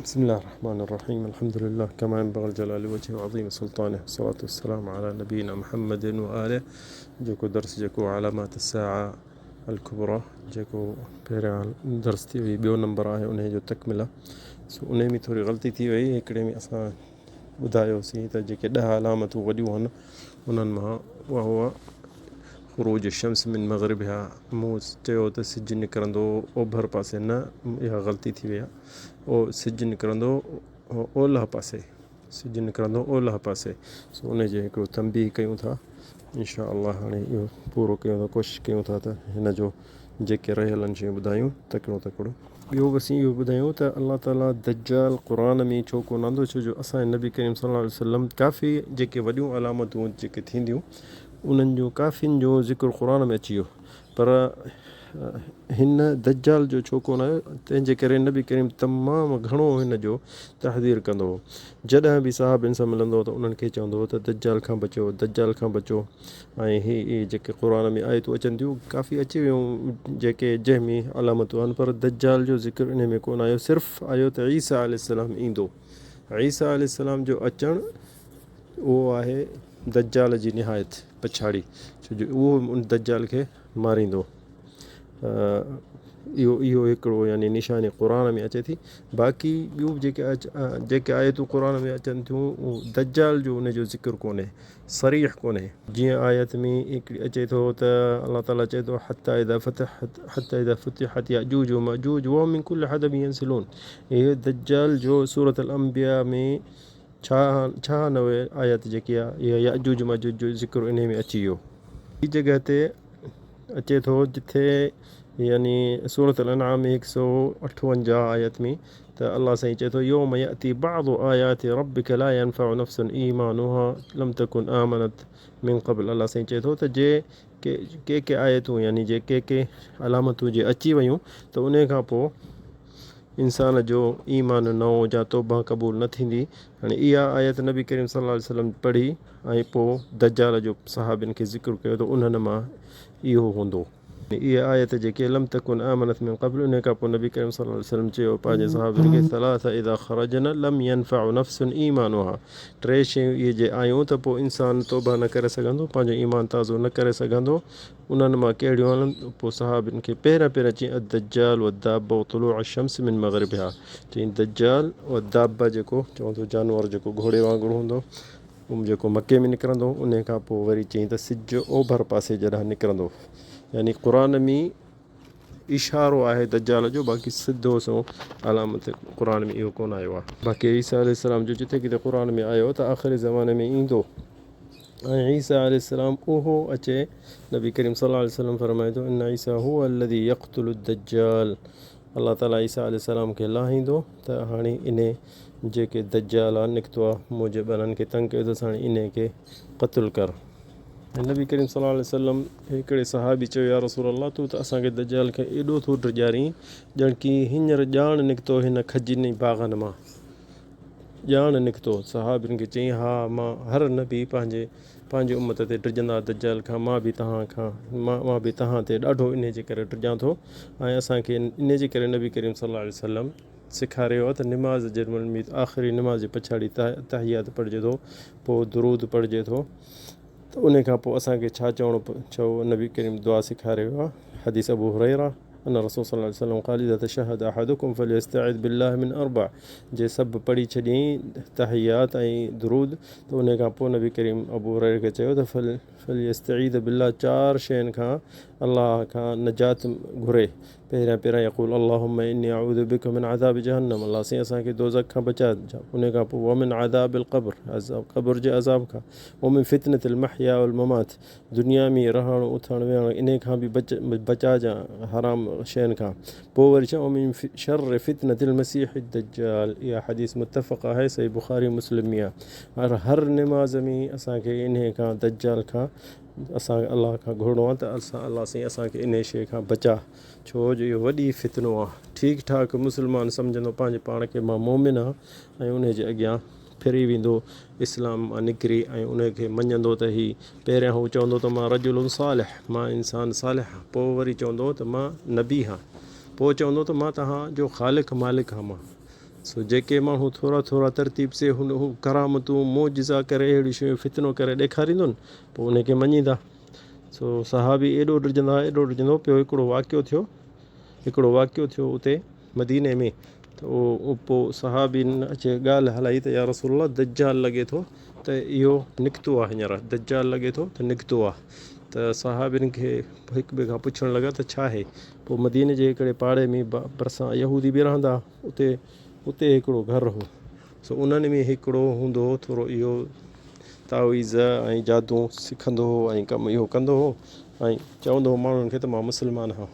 بسم الله الرحمن الرحيم الحمد لله كما ينبغي لجلال وجهه وعظيم سلطانه والصلاة والسلام على نبينا محمد وآله. جيڪو درس جيڪو علامات الساعة الڪبرى جيڪو پهريان درس ٿي وئي ٻيو نمبر آهي انهي جو تڪمله سو انهي ۾ ٿوري غلطي ٿي وئي هڪڙي ۾ اسان ٻڌايوسين ته جيڪي ڏهه علامتون وڏيون آهن انهن مان وهو خروج الشمس من مغربها مون چيو ته سج نڪرندو اوڀر پاسي نه اها غلطي ٿي وئي آهي او سج نڪرندو اولهه پاسي سج نڪرندو اولهه پاسي سو ان جي هڪڙو تنبيهه ڪيون ٿا انشاء الله هاڻي اهو پورو ڪيون ٿا ڪوشش ڪيون ٿا ته هن جو جيڪي رهيل آهن شيون ٻڌايون تڪڙو تڪڙو. ٻيو به اسين اهو ٻڌايون ته الله تعالي دجال قرآن ۾ ڇو ڪونه آندو ڇو جو اسان جي نبي ڪريم صلي الله عليه وسلم ڪافي جيڪي وڏيون علامتون جيڪي ٿينديون انهن جو ڪافين جو ذڪر قرآن ۾ اچي ويو پر هن دجال جو ڇو ڪونه آيو تنهن جي ڪري نبي ڪريم تمام گهڻو هن جو تحذير ڪندو هو جڏهن به صحابين سان ملندو هو ته انهن کي چوندو هو ته دجال کان بچو دجال کان بچو ۽ هي اهي جيڪي قرآن ۾ آيتون اچن ٿيون ڪافي اچي ويون جيڪي جنهن ۾ علامتون آهن پر دجال جو ذڪر انهي ۾ ڪونه آيو صرف آيو ته عيسيٰ عليه السلام ايندو عيسيٰ عليه السلام جو اچڻ اهو آهي دجال جي نهايت پڇاڙي ڇو جو اهو ان دجال کي ماريندو اهو اهو هڪڙو يعني نشاني قرآن ۾ اچي ٿي باقي ٻيون به جيڪي جيڪي آيتون قرآن ۾ اچن ٿيون دجال جو ان جو ذڪر ڪونهي صريح ڪونهي. جيئن آيت ۾ هڪڙي اچي ٿو ته الله تعالي چئي ٿو حتي اذا فتحت حتي اذا فتحت ياجوج وماجوج وهم من كل حدب ينسلون هي دجال جو سورة الانبياء ۾ 96 آيت جيڪي آهي اها ياجوج ماجوج جو ذڪر انهي ۾ اچي ويو. ٻي جڳهه تي اچي ٿو جتي يعني سورة الانعام ۾ 158 آيت ۾ ته الله سائين چئي ٿو يوم يأتي بعض آيات ربك لا ينفع نفس ايمانها لم تكن آمنت من قبل الله سائين چئي ٿو ته جي ڪي ڪي آيتون يعني جي ڪي ڪي علامتون جي اچي ويون ته انهي کان پوء انسان جو ايمان نئون جا توبه قبول نه ٿيندي. هاڻي اها آيت نبي ڪريم صلي الله عليه وسلم پڙهي ۽ پوء دجال جو صحابين کي ذڪر ڪيو ته انهن مان اهو هوندو. اها آيت جيڪي لم تڪن آمنت من قبل انهي کان پوء نبي ڪريم صلي الله عليه وسلم چيو پنهنجي صحابين کي ثلاث اذا خرجن لم ينفع نفس ايمانها ٽي شيون اهي جي آيون ته پوء انسان توبه نه ڪري سگهندو پنهنجو ايمان تازو نه ڪري سگهندو انهن مان ڪهڙيون آهن؟ پوء صحابين کي پهريان پهريان چيائين، الدجال والدابة وطلوع الشمس من مغربها چيائين دجال والدابة جيڪو چون ٿو جانور جيڪو گهوڙي وانگر هوندو جيڪو مڪي ۾ نڪرندو انهي کان پوء وري چيائين ته سج اوڀر پاسي جڏهن نڪرندو يعني قرآن ۾ اشارو آهي دجال جو باقي سڌو سنئون علامت قرآن ۾ اهو ڪونه آيو آهي. باقي عيسيٰ عليه السلام جو جتي ڪٿي قرآن ۾ آيو ته آخري زماني ۾ ايندو ۽ عيسيٰ عليه السلام اهو اچي نبي ڪريم صلي الله عليه وسلم فرمائي ٿو ان عيسيٰ هو الذي يقتل الدجال الله تعالي عيسيٰ عليه السلام کي لاهيندو ته هاڻي انهي جيڪي دجال آ نڪتو آ منهنجي ٻانهن کي تنگ ڪيو اٿس هاڻي انهي کي قتل ڪر. ۽ نبي ڪريم صلي الله عليه وسلم هڪڙي صحابي چيو يا رسول الله تون ته اسان کي دجال کان ايڏو ٿو ڊڄارين ڄڻ ڪي هينئر ڄاڻ نڪتو هن کجين ۽ باغن مان ڄاڻ نڪتو صحابين کي چيائين ها مان هر نبي پنهنجي پنهنجي امت تي ڊڄندا دجال کان مان به توهان کان مان به توهان تي ڏاڍو انهي جي ڪري ڊڄان ٿو ۽ اسان کي انهي جي ڪري نبي ڪريم صلي الله عليه وسلم سيکاريو آهي ته نماز جي مهل آخري نماز جي پڇاڙي تحيات پڙهجي ٿو پوء درود پڙهجي ٿو ته انهي کان پوء اسان کي ڇا چوڻو ڇو نبي ڪريم دعا سيکاري ويو آهي حديث ابو هريره ان رسول صلي الله عليه وسلم قال اذا تشهد احدكم فليستعذ بالله من اربع جي سڀ پڙهي ڇڏيائين تحيات ۽ درود ته انهي کان پوء نبي ڪريم ابو هريره کي چيو ته فليستعيذ بالله چار شين کان الله کان نجات گهري پهريان پهريان يقول اللهم اني اعوذ بک من عذاب جهنم الله سائين اسان کي دوزخ کان بچاء ان کان پوء ومن عذاب القبر قبر جي عذاب کان ومن فتنة المحيا والممات دنيا ۾ رهڻ اٿڻ ويهڻ انهي کان به بچ بچاء حرام شين کان پوء وري ڇا ومن شر فتنة المسيح الدجال اها حديث متفق آهي صحيح بخاري مسلم ۾ آهي هر نماز ۾ اسان کي انهي کان دجال کان اسان الله کان گهرڻو آهي ته اسان الله سائين اسان کي انهي شيء کان بچاء ڇو جو اهو وڏي فتنو آهي ٺيڪ ٺاڪ مسلمان سمجهندو پنهنجي پاڻ کي مان مومن آهيان ۽ انهي جي اڳيان ڦري ويندو اسلام مان نڪري ۽ انهي کي مڃندو ته هي پهريان هو چوندو ته مان رجل صالح مان انسان صالح آهيان پوء وري چوندو ته مان نبي آهيان پوء چوندو ته مان توهان جو خالق مالڪ آهيان مان. سو جيڪي ماڻهو ٿورا ٿورا ترتيب سي هن هو ڪرامتون معجزا ڪري اهڙيون شيون فتنو ڪري ڏيکاريندن پوء انهي کي مڃيندا. سو صحابي ايڏو ڊڄندا ايڏو ڊڄندو پيو هڪڙو واقعو ٿيو هڪڙو واقعو ٿيو اتي مديني ۾ ته اهو پوء صحابين اچي ڳالهه هلائي ته يا رسول الله دجال لڳي ٿو ته اهو نڪتو آهي هينئر دجال لڳي ٿو ته نڪتو آهي ته صحابين کي هڪ ٻئي کان پڇڻ لڳا ته ڇا آهي پوء مديني جي هڪڙي پاڙي ۾ ڀرسان يهودي به رهندا اتي اتي هڪڙو گهر هو سو انهن ۾ هڪڙو هوندو هو ٿورو اهو تعويذ ۽ جادو سکندو هو ۽ ڪم اهو ڪندو هو ۽ چوندو هو ماڻهن کي ته مان مسلمان آهيان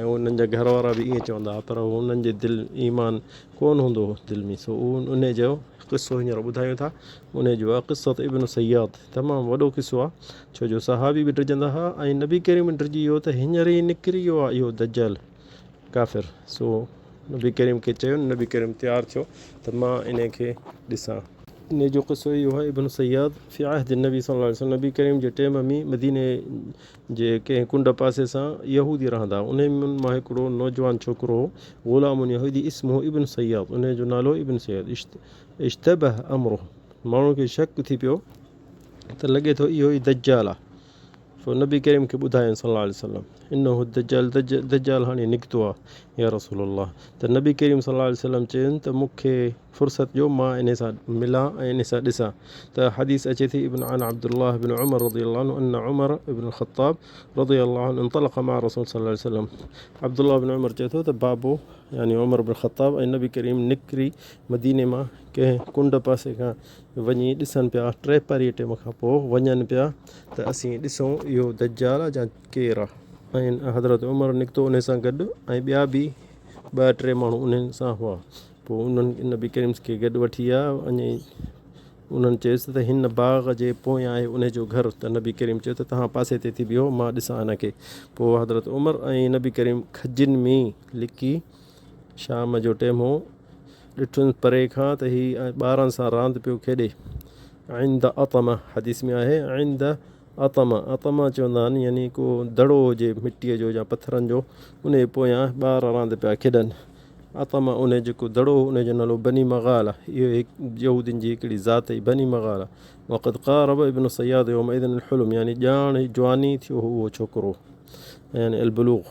۽ انهن جا گهر وارا به ائين چوندا هئا پر انهن جي دل ايمان ڪونه هوندو هو دل ۾ سو ان جو قصو هينئر ٻڌايون ٿا ان جو آهي قصة ابن صياد تمام وڏو قصو آهي ڇو جو صحابي به ڊڄندا هئا ۽ نبي ڪريم ڊڄي ويو ته هينئر ئي نڪري ويو آهي اهو دجال ڪافر سو نبي ڪريم کي چيو نبي ڪريم تيار ٿيو ته مان انهي کي ڏسان. انهي جو قصو اهو آهي ابن صياد في عهد النبي صلي الله عليه وسلم نبي ڪريم جي ٽيم ۾ مديني جي ڪنهن ڪنڊ پاسي سان يهودي رهندا هئا انهي مان هڪڙو نوجوان ڇوڪرو هو غلام يهودي اسمه ابن صياد انهي جو نالو ابن صياد اشتبه امره ماڻهن کي شڪ ٿي پيو ته لڳي ٿو اهو ئي دجال آهي سو نبي ڪريم کي ٻڌايائين صلي الله عليه وسلم انه الدجال دجال هاڻي نڪتو آ يا رسول الله ته نبي ڪريم صلي الله عليه وسلم چين ته مون کي فرصت ڏيو مان انهي سان ملان ۽ انهي سان ڏسان ته حديث اچي ٿي ابن عن عبد الله بن عمر رضي الله عنه ان عمر ابن الخطاب رضي الله عنه انطلق مع رسول صلي الله عليه وسلم عبد الله بن عمر چئي ٿو ته بابو يعني عمر بن خطاب ۽ نبي ڪريم نڪري مديني مان ڪنهن ڪنڊ پاسي کان وڃي ڏسن پيا. ٽيپهريء ٽيم کان پوء وڃن پيا ته اسين ڏسون اهو دجال آ يا ڪير آ. ۽ حضرت عمر نڪتو انهي سان گڏ ۽ ٻيا به ٻه ٽي ماڻهو انهن سان هئا. پوء انهن نبي ڪريم کي گڏ وٺي آيا وڃي انهن چيس ته هن باغ جي پويان آهي انهي جو گهر ته نبي ڪريم چيو ته توهان پاسي تي ٿي بيهو مان ڏسان هن کي. پوء حضرت عمر ۽ نبي ڪريم کجين ۾ لڪي شام جو ٽيم هو. ڏٺس پري کان ته هي ٻارن سان راند پيو کيڏي. عند اطمه، حديث ۾ آهي، عند اطمه، اطمه چوندا آهن يعني ڪو دڙو هجي مٽيء جو يا پٿرن جو ان جي پويان ٻار راند پيا کيڏن. اطمه ان جيڪو دڙو هو ان جو نالو بني مغاله، اهو هڪ يهودين جي هڪڙي ذات هئي بني مغاله. وقد قارب ابن صياد يومئذ الحلم يعني ڄاڻ جواني ٿيو هو اهو ڇوڪرو يعني البلوغ.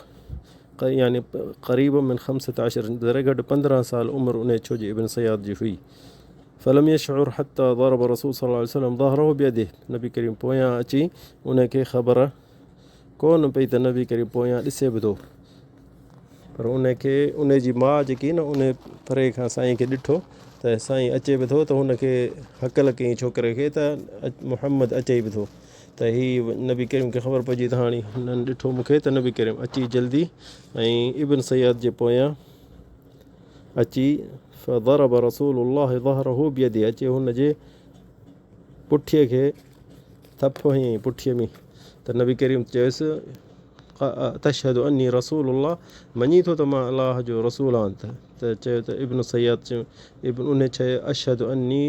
يعني قريب من خمسة عشر ذري گهٽ 15 سال عمر انهي ڇوجي ابن صياد جي هئي. فلم يشعر حتي ضرب رسول صلي الله عليه وسلم ظهره بيده نبي ڪريم پويان اچي انهي کي خبر ڪونه پئي ته نبي ڪريم پويان ڏسي به ٿو پر انهي کي انهي جي ماء جيڪي نه انهي پري کان سائين کي ڏٺو ته سائين اچي به ٿو ته هن کي هڪل ڪيائين ڇوڪري کي ته محمد اچي به ٿو. ته هي نبي ڪريم کي خبر پئجي ته هاڻي هنن ڏٺو مون کي ته نبي ڪريم اچي جلدي ۽ ابن صياد جي پويان اچي فضرب رسول الله ظهره بيده اچي هن جي پٺيء کي ٿڦ هنيائين پٺيء ۾ ته نبي ڪريم چيس تشهد اني رسول الله مڃين ٿو ته مان الله جو رسول آهيان ته چيو ته ابن صياد چيو ابن ان چيو اشهد اني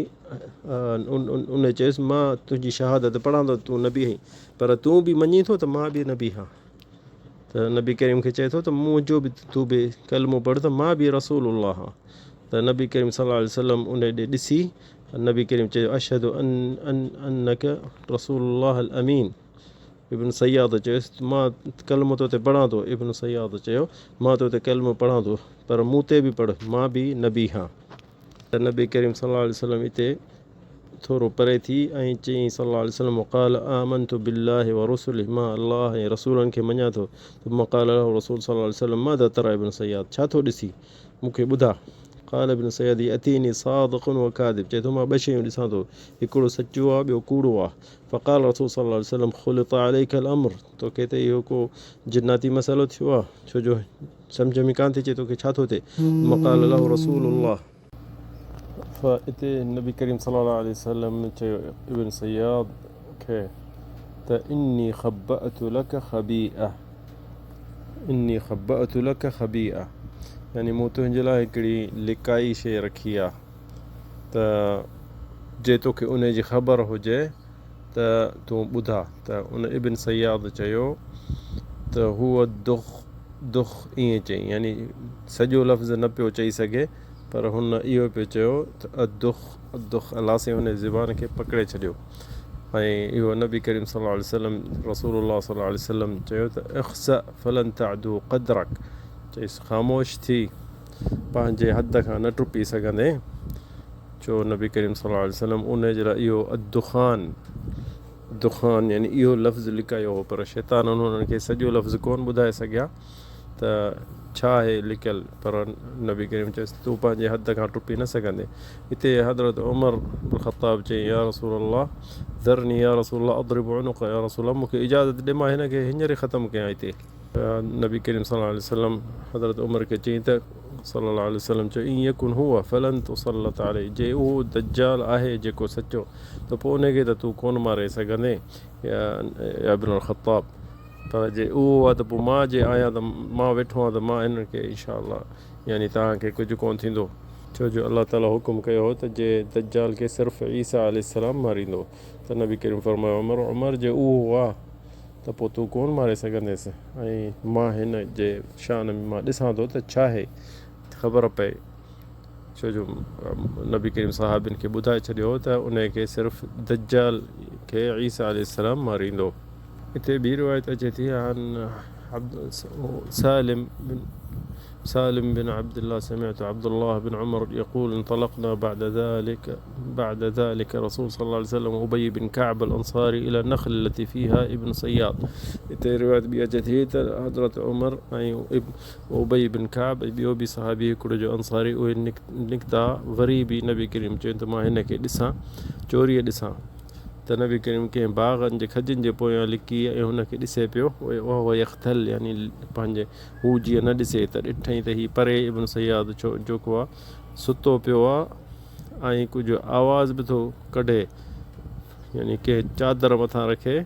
ان چيس مان تنهنجي شهادت پڙهان ٿو تون نبي آهين پر تون به مڃين ٿو ته مان به نبي آهيان ته نبي ڪريم کي چئي ٿو ته منهنجو به تون به ڪلمو پڙهه ته مان به رسول الله آهيان ته نبي ڪريم صلي الله عليه وسلم ان ڏي ڏسي نبي ڪريم چيو اشهد ان ان انک رسول الله الامين ابن صياد چيس، مان ڪلمو تو تي پڙهان ٿو. ابن صياد چيو، مان تو تي ڪلمو پڙهان ٿو، پر مون تي به پڙهه، مان به نبي هان. ته نبي ڪريم صلي الله عليه وسلم اتي ٿورو پري ٿي ۽ چيائين صلي الله عليه وسلم وقال آمنت بالله ورسله مان الله ۽ رسولن کي مڃان ٿو. ثم قال له الرسول صلي الله عليه وسلم ماذا تري ابن صياد ڇا ٿو ڏسين؟ مون کي ٻڌاء. قال ابن صياد يأتيني صادق وڪاذب چئي ٿو مان ٻه شيون ڏسان ٿو، هڪڙو سچو آهي ٻيو ڪوڙو آهي. فقال رسول صلي الله عليه وسلم خلط عليك الامر توکي ته اهو ڪو جناتي مسئلو ٿيو آهي ڇو جو سمجهه ۾ ڪانه ٿي اچي توکي ڇا ٿو ٿئي ثم قال له رسول الله اتي نبي ڪريم صلي الله عليه وسلم چيو ابن صياد کي ته اني خبأت لك خبيئه اني خبأت لك خبيئه يعني مون تنهنجي لاء هڪڙي لڪائي شيء رکي آهي ته جي توکي انهي جي خبر هجي ته تون ٻڌاء ته ان ابن صياد چيو ته هو دخ دخ ائين چئي يعني سڄو لفظ نه پيو چئي سگهي پر هن اهو پئي چيو ته الدخ الدخ الله سائين هن جي زبان کي پڪڙي ڇڏيو ۽ اهو نبي ڪريم صلي الله عليه وسلم رسول الله صلي الله عليه وسلم چيو ته اخسأ فلن تعدو قدرک چيس خاموش ٿي پنهنجي حد کان نه ٽپي سگهندين ڇو نبي ڪريم صلي الله عليه وسلم ان جي لاء اهو الدخان دخان يعني اهو لفظ لڪايو هو پر شيطان انهن کي سڄو لفظ ڪونه ٻڌائي سگهيا ته ڇا آهي لڪيل پر نبي ڪريم چيس تون پنهنجي حد کان ٽپي نه سگهندين. اتي حضرت عمر بن خطاب چيائين يا رسول الله ذرني يا رسول الله اضرب عنقه يا رسول الله مون کي اجازت ڏي مان هن کي هينئر ئي ختم ڪيان اتي نبي ڪريم صلي الله عليه وسلم حضرت عمر کي چيائين ته صلي الله عليه وسلم چيو ان يڪن هو فلن تسلط عليه جي اهو دجال آهي جيڪو سچو ته پوء ان کي ته تون ڪونه ماري سگهندين يا ابن الخطاب پر جي اهو آهي ته پوء مان جي آهيان ته مان ويٺو آهيان ته مان هنن کي انشاء الله يعني توهان کي ڪجهه ڪونه ٿيندو. ڇو جو الله تعالي حڪم ڪيو هو ته جي دجال کي صرف عيسيٰ عليه السلام ماريندو ته نبي ڪريم فرمايو عمر عمر جي اهو آ ته پوء تون ڪونه ماري سگهنديس ۽ مان هن جي شان ۾ مان ڏسان ٿو ته ڇاهي خبر پئي ڇو جو نبي ڪريم صحابين کي ٻڌائي ڇڏيو هو ته انهي کي صرف دجال کي عيسيٰ عليه السلام ماريندو. اتي ٻي روايت اچي ٿي عن سالم بن سالم بن عبد الله سمعت عبد الله بن عمر يقول انطلقنا بعد ذلك بعد ذلك رسول صلى الله عليه وسلم وابي بن كعب الانصاري الى النخل التي فيها ابن صياد. اتي روايت ٻي اچي ٿي ته حضرت عمر ۽ ابي بن ڪعب ۽ ٻيو به صحابي هڪڙو جو انصاري اهي نڪتا وري به نبي ڪريم چيو ته مان هن کي ڏسان چوريء ڏسان ته نبي ڪريم ڪنهن باغن جي کجين جي پويان لڪي ۽ هن کي ڏسي پيو وهو يختل يعني پنهنجي هو جيئن نه ڏسي ته ڏٺائين ته هي پري ابن صياد ڇو جيڪو آ ستو پيو آ ۽ ڪجهه آواز به ٿو ڪڍي يعني ڪنهن چادر مٿان رکي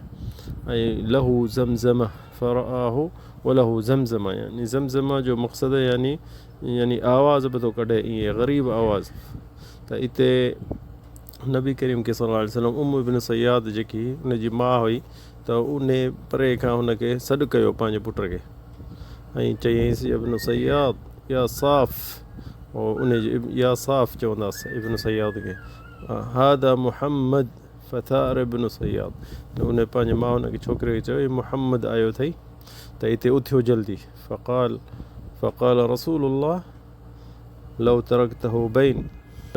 ۽ له زمزمه فرآه وله زمزمه يعني زمزمه جو مقصد يعني يعني آواز به ٿو ڪڍي ائين غريب آواز ته اتي نبي ڪريم کي صلي الله عليه وسلم ام ابن صياد جيڪي ان جي ماء هئي ته ان پري کان هن کي سڏ ڪيو پنهنجي پٽ کي ۽ چيائينس ابن صياد يا صاف ان جي يا صاف چونداس ابن صياد کي هذا محمد فثار ابن صياد ته ان پنهنجي ماء هن کي ڇوڪري کي چيو هي محمد آيو اٿئي ته اتي اٿيو جلدي فقال فقال رسول الله لو ترڪته بين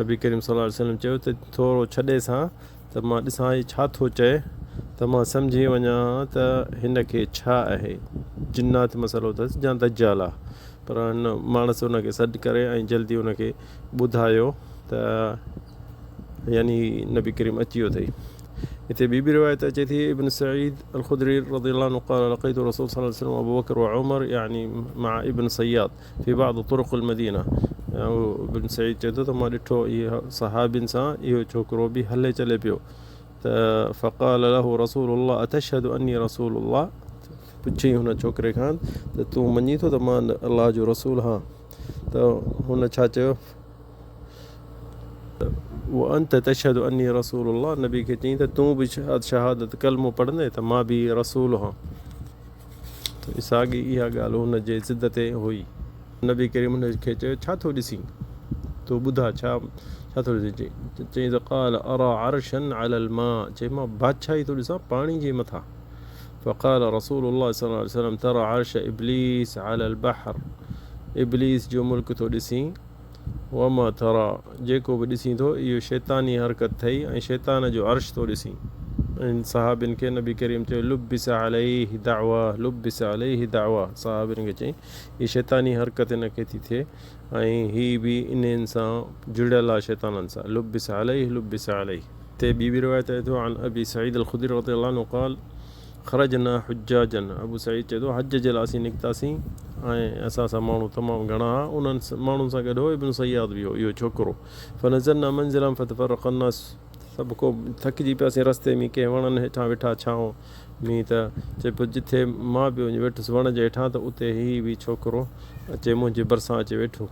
نبي ڪريم صلي الله عليه وسلم چيو ته ٿورو ڇڏيس ها ته مان ڏسان هي ڇا ٿو چئي ته مان سمجهي وڃان ته هن کي ڇا آهي جنات مسئلو اٿس يا دجال آهي پر هن ماڻس ان کي سڏ ڪري ۽ جلدي ان کي ٻڌايو ته يعني نبي ڪريم اچي ويو اٿئي. هتي ٻي به روايت اچي ٿي ابن سعيد الخدري رضي الله عنه قال لقيت الرسول صلى الله عليه وسلم وابو بکر وعمر يعني مع ابن صياد في بعض طرق المدينه ابن سعيد چئي ٿو ته مان ڏٺو اهي صحابين سان اهو ڇوڪرو به هلي چلي پيو ته فقال له رسول الله اتشهد اني رسول الله پڇيائين هن ڇوڪري کان ته تون مڃين ٿو ته مان الله جو رسول هان ته هن ڇا چيو وانت تشهد اني رسول الله نبي کي چيائين ته تون به شهادت ڪلمو پڙهندين ته مان به رسول هان ته ساڳي اها ڳالهه هن جي ضد تي هئي نبي ڪريم هن کي چيو ڇا ٿو ڏسين تون ٻڌا ڇا ڇا ٿو ڏسين چيائين ته قال ارا عرشا علي الماء چيائين مان بادشاهي ٿو ڏسان پاڻي جي مٿان فقال رسول الله صلي الله عليه وسلم ترى عرش ابليس علي البحر ابليس جو ملڪ ٿو ڏسين وما ترا، جيڪو به ڏسين ٿو، اهو شيطاني حرڪت ٿئي ۽ شيطان جو عرش ٿو ڏسين. ۽ صحابين کي نبي ڪريم چيو، لبس عليه دعوه، لبس عليه دعوه، صحابين کي چيائين، هي شيطاني حرڪت هن کي ٿي ٿئي ۽ هي به انهن سان جڙيل آهي شيطانن سان، لبس عليه، لبس عليه. تي ٻي به روايت آهي ٿو، عن ابي سعيد الخدري رضي الله عنه قال، خرجنا حجاجا، ابو سعيد چئي ٿو، حج جي لاء اسين نڪتاسين ۽ اسان سان ماڻهو تمام گهڻا ها، انهن ماڻهن سان گڏ هو ابن صياد به هو، اهو ڇوڪرو، فنزلنا منزلا فتفرق الناس، سڀ ڪو ٿڪجي پياسين رستي ۾ ڪنهن وڻن هيٺان ويٺا ڇانو ۾ ته چئي پيو جٿي مان به وڃي ويٺس وڻ جي هيٺان ته اتي هي به ڇوڪرو اچي منهنجي ڀرسان اچي ويٺو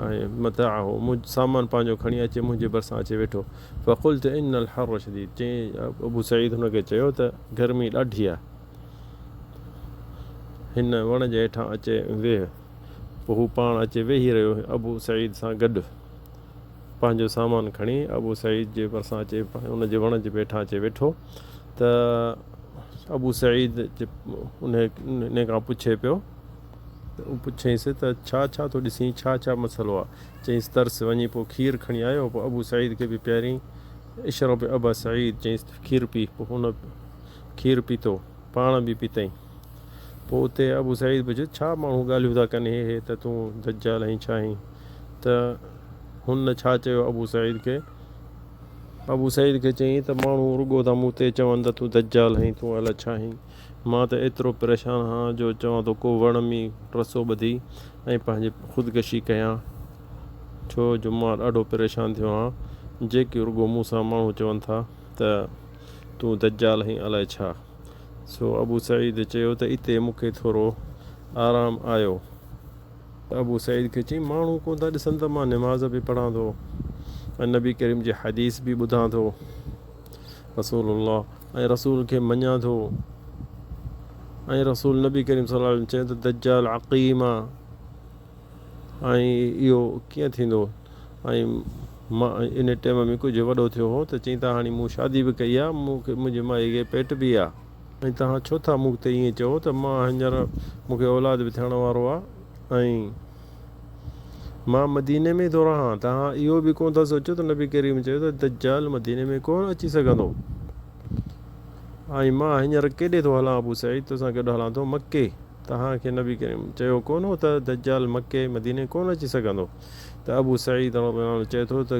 ۽ متاعه سامان پنهنجو کڻي اچي منهنجي ڀرسان اچي ويٺو. فقلت ان الحر شديد چيائين ابو سعيد هن کي چيو ته گرمي ڏاڍي آهي هن وڻ جي هيٺان اچي ويهه. پوء هو پاڻ اچي ويهي رهيو ابو سعيد سان گڏ. پنهنجو سامان کڻي ابو سعيد جي ڀرسان اچي ان جي وڻ جي پيٺان اچي ويٺو ته ابو سعيد انهي کان پڇي پيو ته پڇيس ته ڇا ڇا ٿو ڏسين ڇا ڇا مسئلو آ؟ چيس ترس وڃي پوء کير کڻي آيو پوء ابو سعيد کي به پيارين اشرب ابا سعيد چيس کير پي پوء هن کير پيتو پاڻ به پيتائين. پوء اتي ابو سعيد پڇيو، ڇا ماڻهو ڳالهيون ٿا ڪن هي هي ته تون دجال آهين ڇا آهين؟ ته هن ڇا چيو ابو سعيد کي؟ ابو سعيد کي چيائين ته ماڻهو رڳو ٿا مون تي چون ته تون دجال آهين تون الائي ڇا آهين؟ مان ته ايترو پريشان آهيان جو چوان ٿو ڪو وڻ ۾ رسو ٻڌي ۽ پنهنجي خودڪشي ڪيان ڇو جو مان ڏاڍو پريشان ٿيو آهيان جيڪي رڳو مون سان ماڻهو چون ٿا ته تون دجال آهين الائي ڇا؟ سو ابو سعيد چيو ته اتي مون کي ٿورو آرام آيو. ته ابو سعيد کي چيائين، ماڻهو ڪونه ٿا ڏسن ته مان نماز به پڙهان ٿو ۽ نبي ڪريم جي حديث به ٻڌان ٿو رسول الله ۽ رسول کي مڃان ٿو ۽ رسول نبي ڪريم صلي الله عليه وسلم چيو ته دجال عقيم آ. ۽ اهو ڪيئن ٿيندو؟ ۽ مان ان ٽيم ۾ ڪجهه وڏو ٿيو هو ته چئين ته هاڻي مون شادي به ڪئي آ، مون کي منهنجي مائي کي پيٽ به آ. ۽ توهان ڇو ٿا مون تي ائين چئو ته مان هينئر مون کي اولاد به ٿيڻ وارو آ ۽ مان مديني ۾ ٿو رهان. توهان اهو به ڪونه ٿا سوچيو ته نبي ڪريم چيو ته دجال مديني ۾ ڪونه اچي سگهندو. ۽ مان هينئر ڪيڏي ٿو هلان ابو سعيد توسان گڏ هلان ٿو مڪي. توهان کي نبي ڪريم چيو ڪونه هو ته دجال مڪي مديني ڪونه اچي سگهندو ته ابو سعيد رضي الله عنه چئي ٿو ته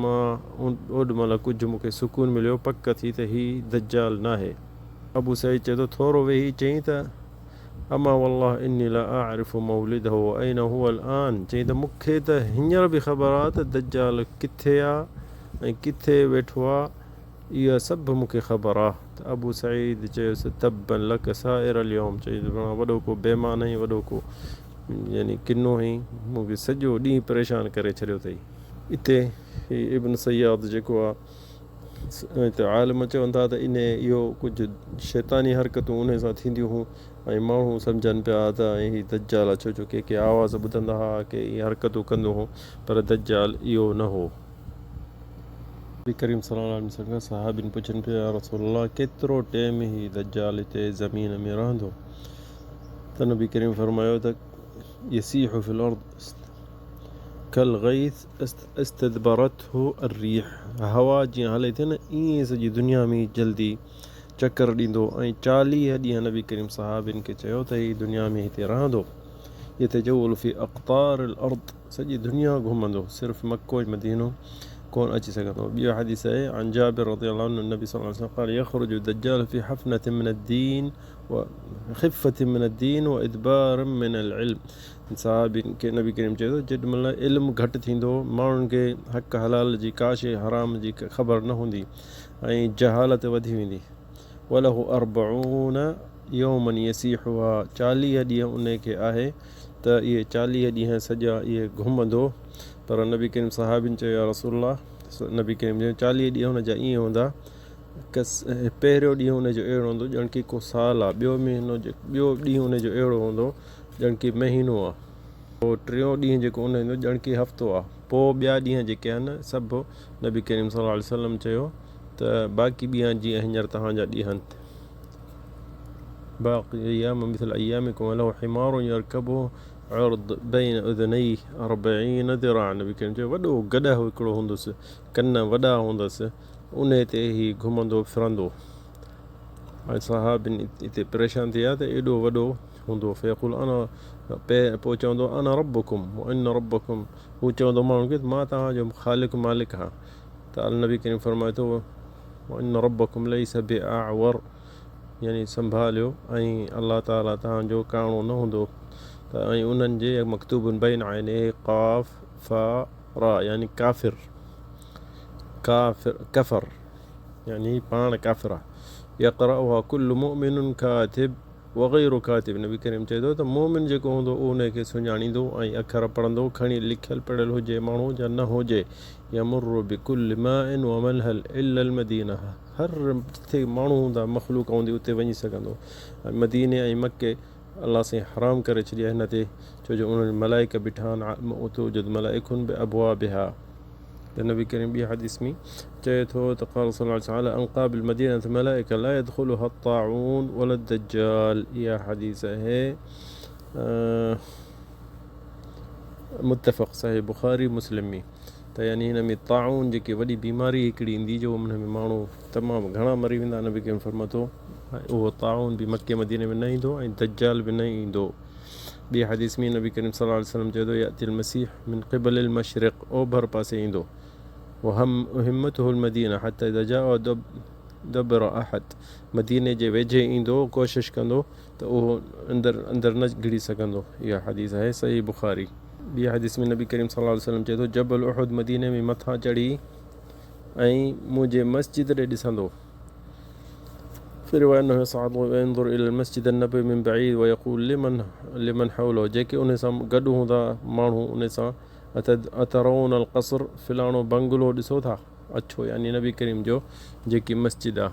مان اوڏ مهل ڪجهه مون کي سڪون مليو پڪ ٿي ته هي دجال ناهي. ابو سعيد چئي ٿو ٿورو ويهي چيائين ته اما والله اني لا اعرف مولده واين هو الان چيائين ته مون کي ته هينئر به خبر آ ته دجال ڪٿي آ ۽ ڪٿي ويٺو آ اها سڀ مون کي خبر آ. ته ابو سعيد چيس، تبا لک سائر اليوم، چيس ڀڻا وڏو ڪو بيمان آهين، وڏو ڪو يعني ڪنو آهين، مون کي سڄو ڏينهن پريشان ڪري ڇڏيو اٿئي. اتي هي ابن صياد جيڪو آ، ته عالم چون ٿا ته انهي اهو ڪجهه شيطاني حرڪتون انهي سان ٿينديون هون ۽ ماڻهو سمجهن پيا ته هي دجال آ، ڇو جو ڪي ڪي آواز ٻڌندا ها، ڪي ائين حرڪتون ڪندو هو، پر دجال اهو نه هو. نبي ڪريم صلي الله عليه وسلم کان صحابين پڇن پيا يا رسول الله ڪيترو ٽيم هي دجال هتي زمين ۾ رهندو ته نبي ڪريم فرمايو ته يسيح في الارض كالغيث استدبرته الريح هوا جيئن هلي ٿي نه ائين سڄي دنيا ۾ جلدي چڪر ڏيندو ۽ 40 ڏينهن نبي ڪريم صحابين کي چيو ته هي دنيا ۾ هتي رهندو يتجول في اقطار الارض سڄي دنيا گهمندو صرف مڪو ۽ مدينو ڪونه اچي سگهندو. ٻيو حديث آهي، عن جابر رضي الله عنه النبي صلي الله عليه وسلم قال يخرج الدجال في حفنة من الدين وخفة من الدين وادبار من العلم صحابين کي نبي ڪريم چيو ته جيڏي مهل علم گهٽ ٿيندو ماڻهن کي حق حلال جي ڪا شيء حرام جي خبر نه هوندي ۽ جهالت وڌي ويندي وله اربعون يوما يسيحها 40 ڏينهن انهي کي آهي ته اهي 40 ڏينهن سڄا اهي گهمندو پر نبي ڪريم صحابين چيو يا رسول الله نبي ڪريم چيو 40 ڏينهن هن جا ائين هوندا ڪس پهريون ڏينهن ان جو اهڙو هوندو ڄڻ ڪي ڪو سال آ ٻيو مهينو ٻيو ڏينهن ان جو اهڙو هوندو ڄڻ ڪي مهينو آ پوء ٽيون ڏينهن جيڪو ان ايندو ڄڻ ڪي هفتو آ پوء ٻيا ڏينهن جيڪي آهن سڀ نبي ڪريم صلي الله عليه وسلم چيو ته باقي ڏينهن جيئن هينئر توهان جا ڏينهن باقي ايام مثل ايامكم وله حمار يركبه عرض بين اذنيه اربعين ذراعا نبي ڪريم چيو وڏو گڏهه هڪڙو هوندس ڪن وڏا هوندس انهي تي هي گهمندو ڦرندو ۽ صحابين اتي پريشان ٿي ويا ته ايڏو وڏو هوندو فيقول انا پوء چوندو انا ربڪم وان ربڪم هو چوندو ماڻهن کي مان توهان جو خالق مالڪ آهيان ته النبي ڪريم فرمائي ٿو وان ربڪم ليس باعور يعني سنڀاليو ۽ الله تعالي توهان جو ڪاڻو نه هوندو ته ۽ انهن جي مڪتوب بين عينيه قاف فا را يعني ڪافر ڪافر ڪفر يعني پاڻ ڪافر آ يقرأها كل مؤمن كاتب وغير ڪاتب نبي ڪريم چئي ٿو ته مؤمن جيڪو هوندو اهو ان کي سڃاڻيندو ۽ اکر پڙهندو کڻي لکيل پڙهيل هجي ماڻهو يا نه هجي يمر بڪل ماء ومنهل الا المدينه هر جٿي ماڻهو هوندا مخلوق هوندي اتي وڃي سگهندو ۽ مديني ۽ مڪي الله سائين حرام ڪري ڇڏي آهي هن تي. ڇو جو انهن ملائڪ بيٺا آهن وتوجد ملائڪ بابوابها. ته نبي ڪريم ٻي حديث ۾ چئي ٿو ته قال صلي الله عليه وسلم علي انقاب المدينة ملائڪة لا يدخلها الطاعون ولا الدجال اها حديث آهي متفق صحيح بخاري مسلم ۾ ته يعني هن ۾ طاعون جيڪي وڏي بيماري هڪڙي ايندي جو ان ۾ ماڻهو تمام گهڻا مري ويندا نبي ڪريم فرمائي ٿو اهو طاعون به مڪي مديني ۾ نه ايندو ۽ دجال به نه ايندو. ٻي حديث ۾ نبي ڪريم صلي الله عليه وسلم چئي ٿو ياتي المسيح من قبل المشرق اوڀر پاسي ايندو وهمته المدينه حتي اذا جاء دبر احد مديني جي ويجهي ايندو ڪوشش ڪندو ته اهو اندر اندر نه گهڙي سگهندو اها حديث آهي صحيح بخاري. ٻي حديث ۾ نبي ڪريم صلي الله عليه وسلم چئي ٿو جبل احد مديني ۾ مٿان چڙهي ۽ منهنجي مسجد ڏي ڏسندو. في رواية انه يصعد وينظر الى المسجد النبوي من بعيد ويقول لمن لمن حوله جيڪي ان سان گڏ هوندا ماڻهو ان سان اترون القصر فلاڻو بنگلو ڏسو ٿا اڇو يعني نبي ڪريم جو جيڪي مسجد آ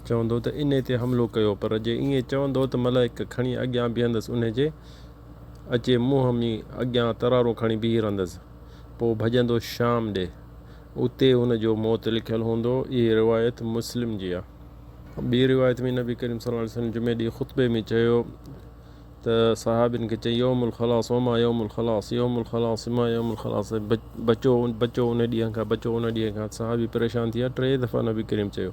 چوندو ته انهي تي حملو ڪيو پر جي ائين چوندو ته ملائڪ کڻي اڳيان بيهندس انهي جي اچي منهن ۾ اڳيان ترارون کڻي بيهي رهندس پوء ڀڄندو شام ڏي اتي هن جو موت لکيل هوندو. اهي روايت مسلم جي آهي. ٻي روايت ۾ نبي ڪريم صلي الله عليه وسلم جمعي ڏينهن خطبي ۾ چيو ته صحابين کي چيائين يوم الخلاص وما يوم الخلاص يوم الخلاص ما يوم الخلاص بچو بچو ان ڏينهن کان بچو ان ڏينهن کان صحابي پريشان ٿي ويا ٽي دفعا نبي ڪريم چيو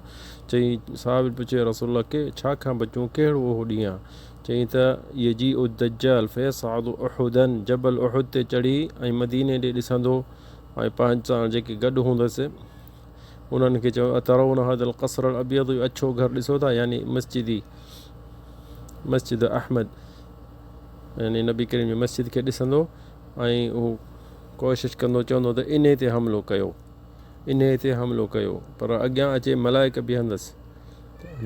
چيائين صحابين پڇيو يا رسول الله ڪي ڇا کان بچون ڪهڙو اهو ڏينهن آهي چيائين ته يجيء الدجال فيصعد احدا جبل احد تي چڙهي ۽ مديني ڏي ڏسندو ۽ پنهنج ساڻ جيڪي گڏ هوندس انهن کي چيو اترون هذا القصر الابيض اهو اڇو گهر ڏسو ٿا يعني مسجدي مسجد احمد يعني نبي ڪريم جي مسجد کي ڏسندو ۽ هو ڪوشش ڪندو چوندو ته انهي تي حملو ڪيو انهي تي حملو ڪيو پر اڳيان اچي ملائڪ بيهندس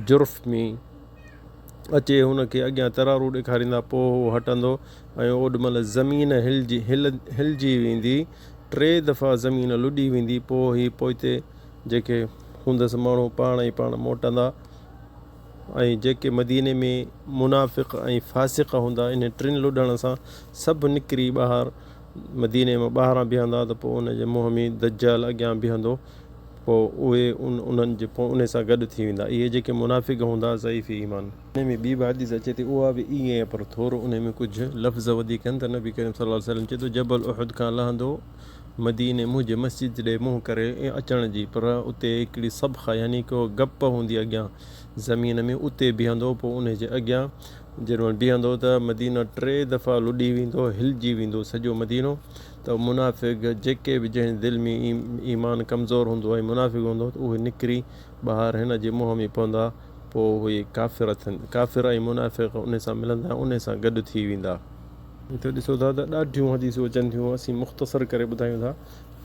جرف ۾ اچي هن کي اڳيان ترارون ڏيکاريندا، پوء هو هٽندو ۽ اوڏ مهل زمين هلجي هلجي ويندي، ٽي دفعا زمين لڏي ويندي، پوء هي پوئتي جيڪي هوندس ماڻهو پاڻ ئي پاڻ موٽندا ۽ جيڪي مديني ۾ منافق ۽ فاسق هوندا انهن ٽن لڏڻ سان سڀ نڪري ٻاهر مديني مان ٻاهران بيهندا ته پوء ان جي منهن ۾ دجال اڳيان بيهندو پوء اهي انهن جي پوء انهي سان گڏ ٿي ويندا اهي جيڪي منافق هوندا ضعيف ايمان. انهي ۾ ٻي به حديث اچي ٿي اها به ائين آهي پر ٿورو انهي ۾ ڪجهه لفظ وڌيڪ آهن ته نبي ڪريم صلي الله عليه وسلم چئي ٿو جبل احد کان لهندو مديني منهنجي مسجد ڏي منهن ڪري اچڻ جي پر اتي هڪڙي صبخه يعني ڪو گپ هوندي اڳيان زمين ۾ اتي بيهندو پوء انهي جي اڳيان جيڏي مهل بيهندو ته مدينو ٽي دفعا لڏي ويندو هلجي ويندو سڄو مدينو ته منافق جيڪي به جنهن دل ۾ ايمان ڪمزور هوندو ۽ منافق هوندو ته اهي نڪري ٻاهر هن جي منهن ۾ پوندا پوء اهي ڪافر ٿين ڪافر ۽ منافق انهي سان ملندا انهي سان گڏ ٿي ويندا. هتي ڏسو ٿا ته ڏاڍيون حديثون اچن ٿيون اسين مختصر ڪري ٻڌايون ٿا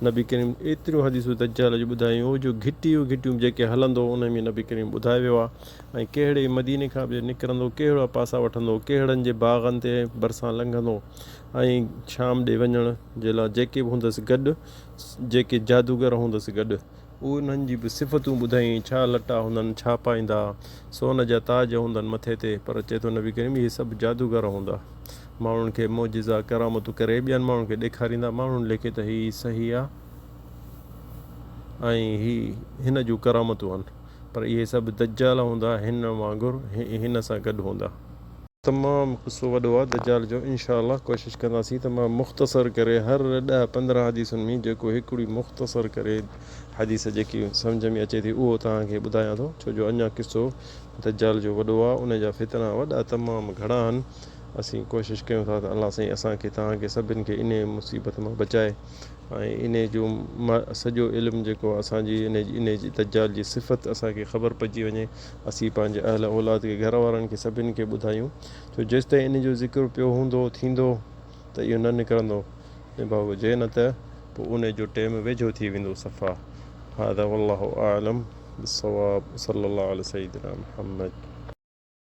نبي ڪريم ايتريون حديثون دجال جون ٻڌايون جو گهٽيون گهٽيون جيڪي هلندو انهي ۾ نبي ڪريم ٻڌايو ويو آهي ۽ ڪهڙي مديني کان به نڪرندو ڪهڙا پاسا وٺندو ڪهڙن جي باغن تي ڀرسان لنگهندو ۽ شام ڏي وڃڻ جي لاء جيڪي به هوندس گڏ، جيڪي جادوگر هوندس گڏ، انهن جي به صفتون ٻڌايائين، ڇا لٽا هوندن، ڇا پائيندا، سون جا تاج هوندن مٿي تي، پر چئي ٿو نبي ڪريم اهي سڀ جادوگر هوندا، ماڻهن کي معجزا، ڪرامتون ڪري ٻين ماڻهن کي ڏيکاريندا، ماڻهن ليکي ته هي صحيح آ ۽ هي هن جون ڪرامتون آهن، پر اهي سڀ دجال هوندا، هن وانگر هن سان گڏ هوندا. تمام قصو وڏو آ دجال جو انشاء الله ڪوشش ڪنداسين ته مان مختصر ڪري هر ڏهه 15 حديثن ۾ جيڪو هڪڙي مختصر ڪري حديث جيڪي سمجهه ۾ اچي ٿي اهو توهان کي ٻڌايان ٿو ڇو جو اڃا قصو دجال جو وڏو آ ان جا فتنا وڏا تمام گهڻا آهن اسين ڪوشش ڪيون ٿا ته الله سائين اسان کي توهان کي سڀن کي انهي مصيبت مان بچائي ۽ انهي جو سڄو علم جيڪو اسان جي انهي جي دجال جي صفت اسان کي خبر پئجي وڃي اسين پنهنجي اهل اولاد کي گهر وارن کي سڀن کي ٻڌايون ڇو جيستائين انهي جو ذڪر پيو هوندو ٿيندو ته اهو نه نڪرندو نڀاڳو جي نه ته پوء انهي جو ٽيم ويجهو ٿي ويندو صفا هذا والله اعلم بالصواب وصلي الله علي سيدنا محمد.